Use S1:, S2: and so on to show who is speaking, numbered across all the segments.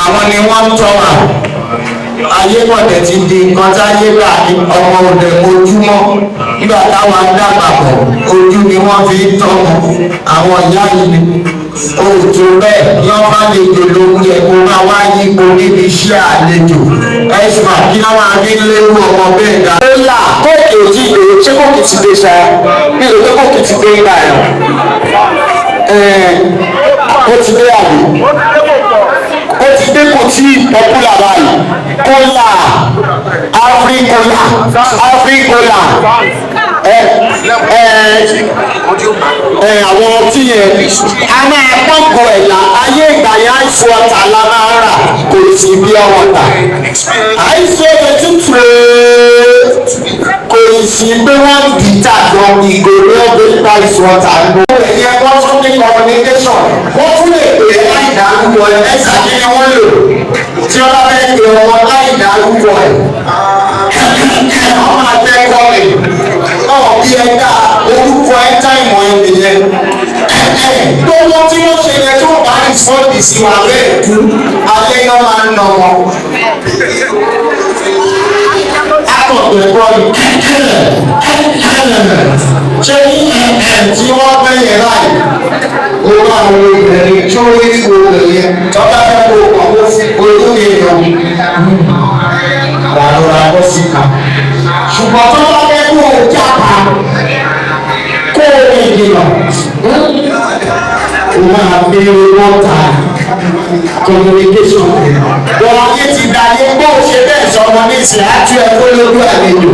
S1: Àwọn ni wọ́n ń tọ́ wa. Ayé pọ̀tẹ̀ ti di nǹkan táyé gbà ní ọmọ òde ojúmọ́. Nígbà táwọn dàgbà bọ̀, ojú ni wọ́n fi ń tọ́mọ. Àwọn ìyá yìí ni òtò bẹ́ẹ̀ yọ́n bá lè jò lóhun yẹ kó máa wá yípo níbi iṣẹ́ àlejò ẹ̀sùn kí wọ́n máa ní lérú ọmọ bẹ́ẹ̀ dá.
S2: Kólà, Coke ò tí ì dé. Ṣé Coke ti dé ṣá? Mi ò tó Coke ti dé gbà yẹn. Ó ti dé àbí? Ó ti dé, kò tí ì popular báyìí. Kólà, Africola, Africola, ẹ ẹ ẹ àwọn ọtí yẹn a máa pọ́ǹpù ẹ̀yà. Ayé ìgbà yẹn, ice water la máa ń rà, kò sí pure water. Ice water tútù, kò sí pé wọ́n dìtà gan ìgò ní ọdún nípa ice water nù. Ẹ̀yẹ wọ́n tún ní communication, wọ́n tún lè pè é láì dárúkọ ẹ̀. Ẹ̀sà, kí ni wọ́n lò tí wọ́n bá fẹ́ pè ọmọ láì dárúkọ ẹ̀? Wọ́n máa tẹ́ kọ́lé náà bí ẹ dá orúkọ ẹ time ẹ nìyẹn. Gbogbo tí wọ́n ṣe yẹn, tó bá ní sọ́ọ̀dì sí wa bẹ́ẹ̀ kú, alẹ́ náà máa ń nà wọ́n. Akọ̀tẹ̀ kọ́ ni ṣé ní tí wọ́n fẹ́ yẹn láì ó máa wo obìnrin tó rí wo obìnrin yẹn tó bá fẹ́ kó ọkọ̀ ojú èèyàn ràrọ̀rà bọ́ síta, ṣùgbọ́n tó bá fẹ́ kó o jápa, kó o rìn jìnnà, o máa béèrè water communication. Wọ́n ayé ti dayé bó o ṣe bẹ́ẹ̀ sọ ọmọ ní ìsìn àti ẹ̀kọ́ lójú àlejò.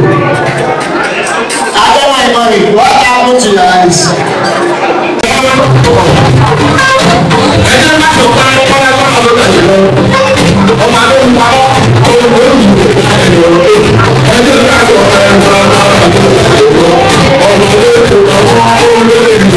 S2: Adéwọ̀n ìmọ̀ràn, what happened to your eyes?
S3: Ẹjẹ má tó ká kọ́lá kọ́lá ló tẹ̀lé lọ. Ọmọ adé ń pa ọ́ ẹjẹ ká tó ẹ wá ọmọ olóòtú ọmọ olóòtú.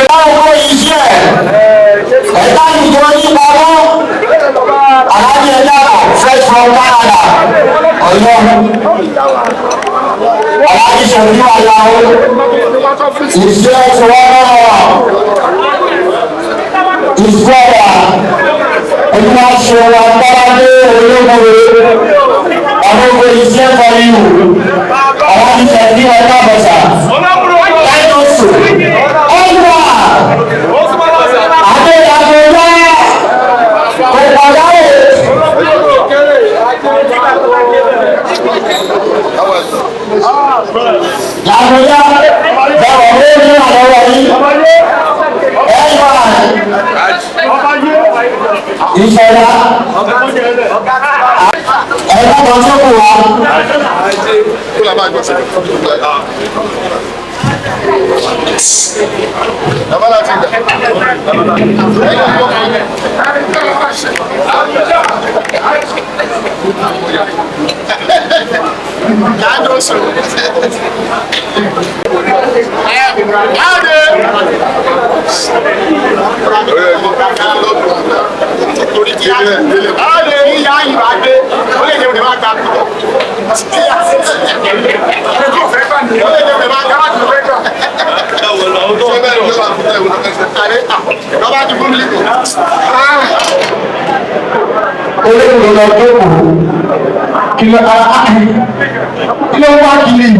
S1: Báwo iṣẹ́ ẹ̀dá ìjọ yín pamọ́? Aláàjì ẹ̀dá fresh from Canada, Ọ̀yọ́. Aláàjì ṣẹ̀fí àyàwó iṣẹ́ tiwọn náà iṣẹ́ wa ẹni wọ́n ṣe wọn gbára lé olóògbé àwọn ogun iṣẹ́ for you. Aláàjì ṣẹ̀fí ẹ̀dá bọ̀sà láìsí ọ̀gbà adéyàgbé kò pàdánù. Làbújá bẹ̀rẹ̀ lórí àwọn yìí. Ẹ̀yà ìṣẹ̀dá ẹ̀ka kan tó kù wá. Olóògbé lọ jókòó, kí ló kí ló wá kiri?